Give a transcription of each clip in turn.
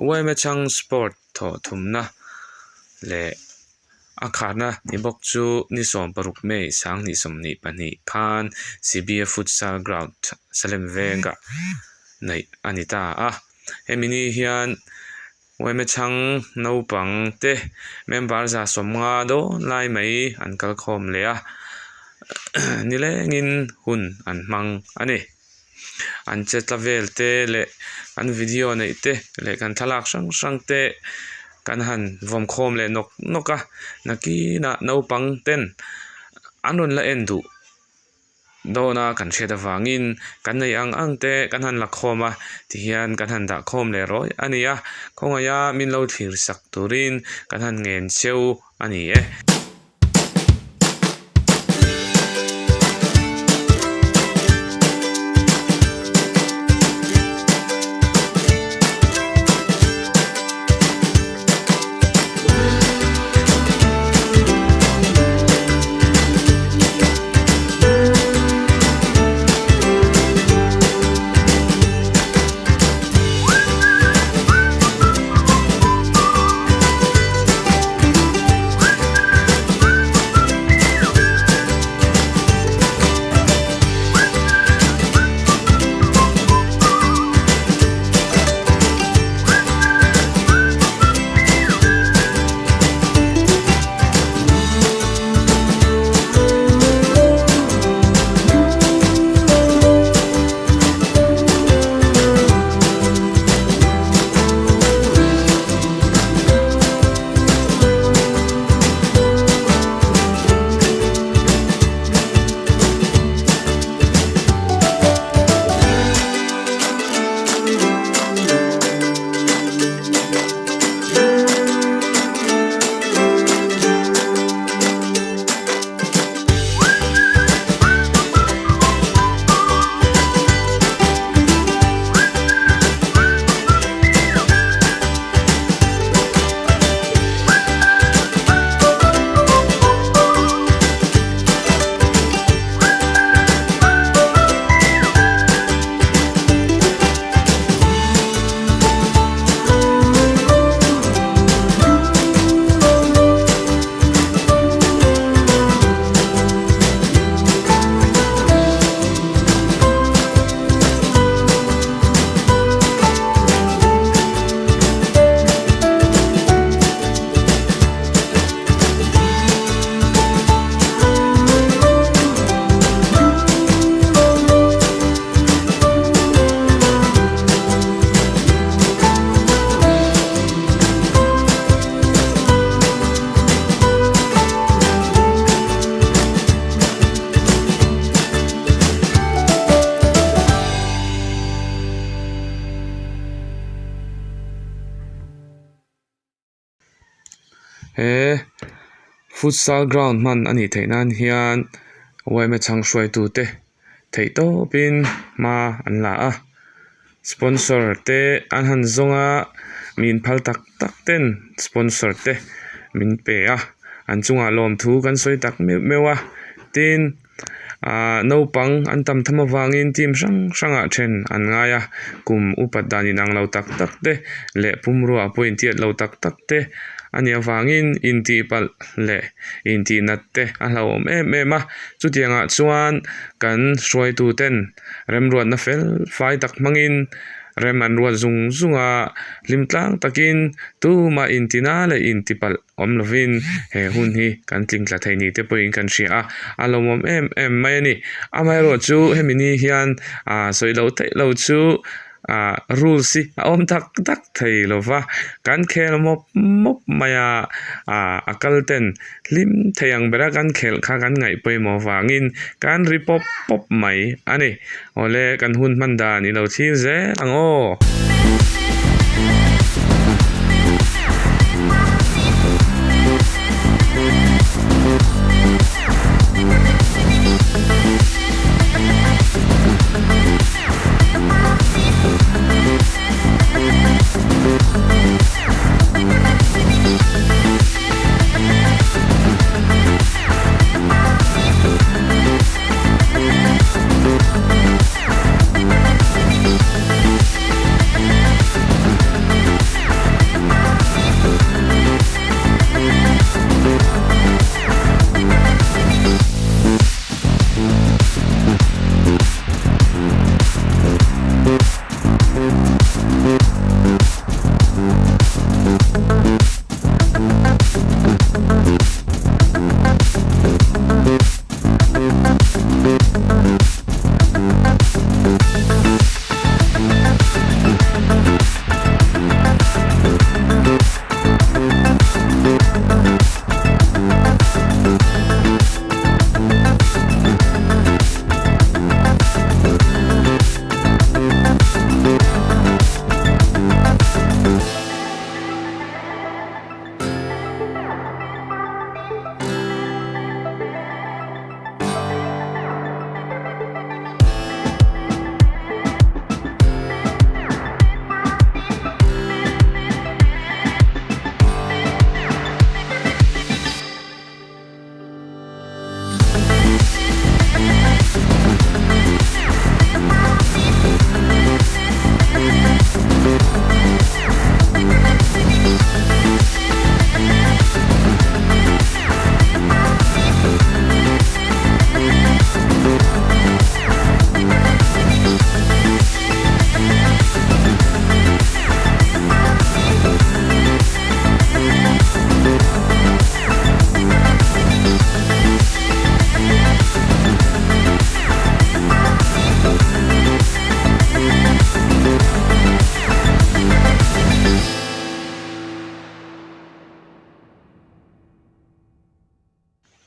Yma chhang sport thawh thumna leh a kharna ni bawk chu ni 16 May 2022 khan CBA Futsal Ground Salem vengah neih a ni ta a. Hemi ni hian Yma chhang naupang te member 150 dawn lai mai an kal khawm leh a, nilengin hun an hmang a ni. An che tla vel te leh an video neih te leh kan thlalak hrang hrang te kan han vawm khawm leh nawk nawk a nakinah naupang ten an rawn la en duh dawn a kan hriat avangin kan nei ang ang te kan han la khawm a tihian kan han dah khawm leh rawih a ni a khawngaih a min lo thlir sak turin kan han ngen cheu a ni e. He futsal ground hman a nih theih nan hian yma chhang hruaitu te theih tawp in hma an la a sponsor te an han zawng a mi in phal tak tak ten sponsor te min pe a an chungah lawmthu kan sawi tak meuh meuh a tin. Ahh naupang an tam tham avangin team hrang hrangah then an ngai a kum upat dan inang lo tak tak te leh pumrua pawh intiat lo tak tak te a nih avangin intih palh leh intih nat te a hlauhawm em em a chutiangah chuan kan hruaitu ten remruatna fel fai tak hmangin rem an ruat zung zung a hlim tlang takin tumah intina leh inti palh. Awm lovin he hun hi kan tling tla thei ni te pawhin kan hria a, a lawmawm em em mai a ni. Amaherawh chu hemi ni hian ah sawi loh theih lo chu ah rules hi a awm tak tak thei lo va, kan khel mawp mawp mai a, ah a kal ten hlim thei ang bera kan khelh kha kan ngaih pawimawh vangin kan ri pawp pawp mai a ni. Awle kan hun hman dan i lo thlir zel ang aw.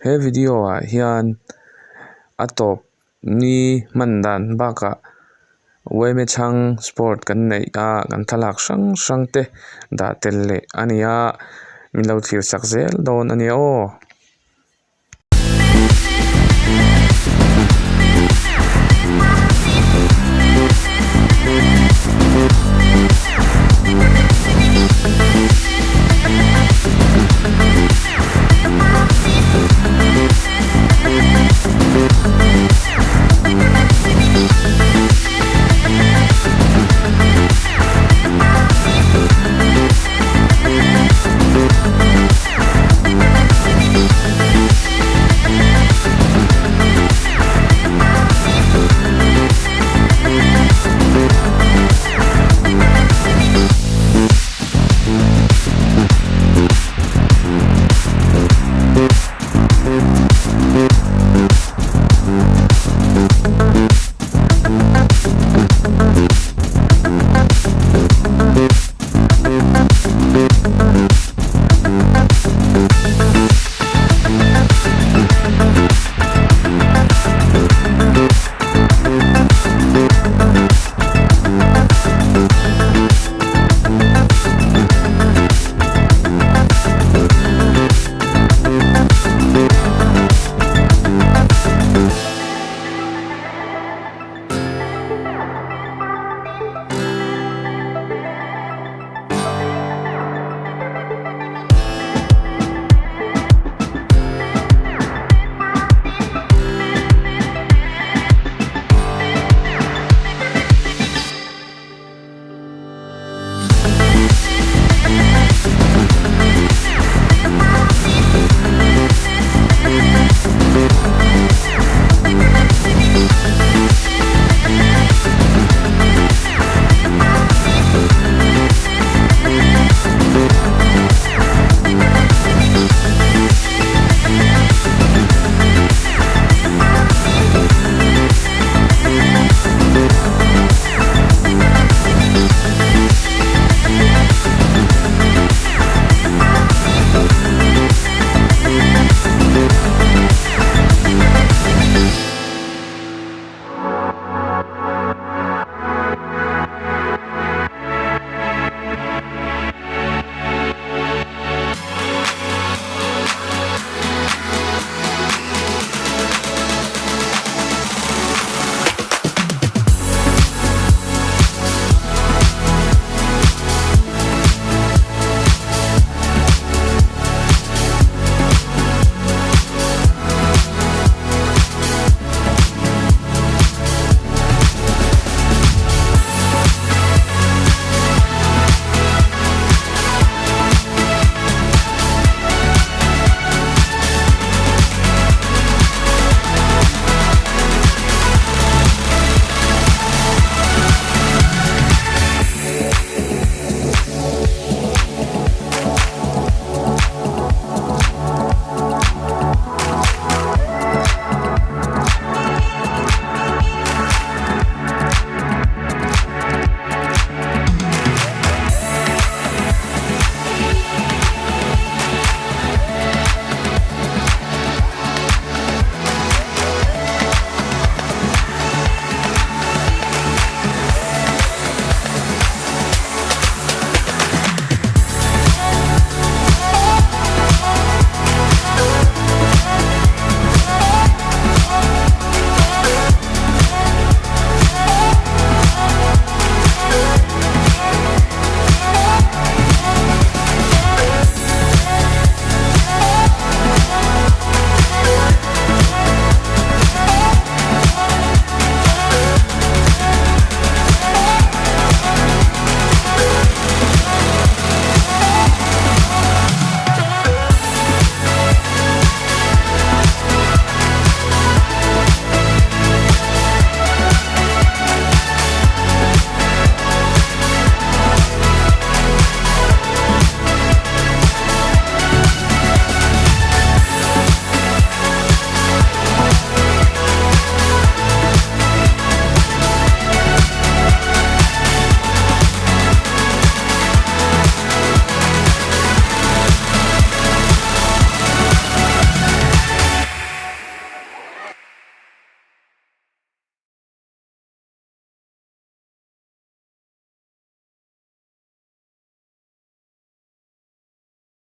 He video ah hian a tawp ni hman dan bakah yma chhang sport kan neih a kan thlalak hrang hrang te dah tel leh a ni a min lo thlir sak zel dawn a nia aw.